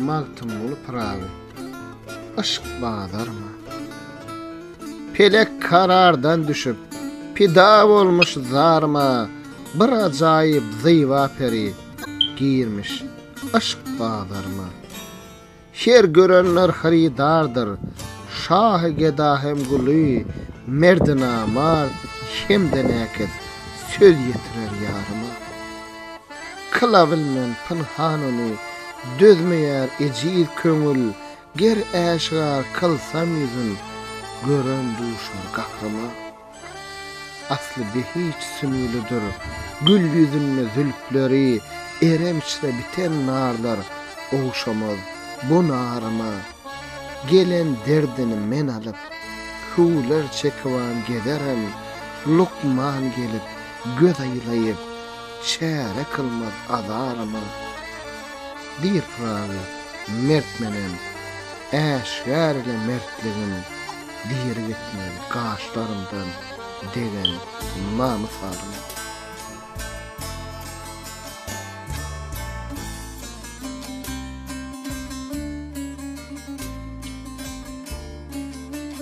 Magtymguly Pyragy Yşk bazaryma. Pelek karardan düşüp, pida bolmuş zaryma, Bir ajaýyp zyba peri girmiş yşk bazaryma. Her görenler hyrydardyr, şahy-geda hem guly, Merdi-namart hem-de näkes söz ýetirer ýaryma. Kyla bilmen pynhan ony, dözmeýär ejiz köňül, Ger äşgär kylsam ýüzün, gören duşar gahryma. Asly behiç sünbülidir, gül ýüzünde zülpleri, Erem içre biten narlar ogşamaz bu naryma. Gelen derdini men alyp, hüwler çekibam gezerem, Lukman gelip, göz aýlaýyp, çäre kylmaz azaryma. Diýr Pyragy, mert menem, äşgär ile mertligim, Diri gitmez gaşlarymdan degen namys-aryma.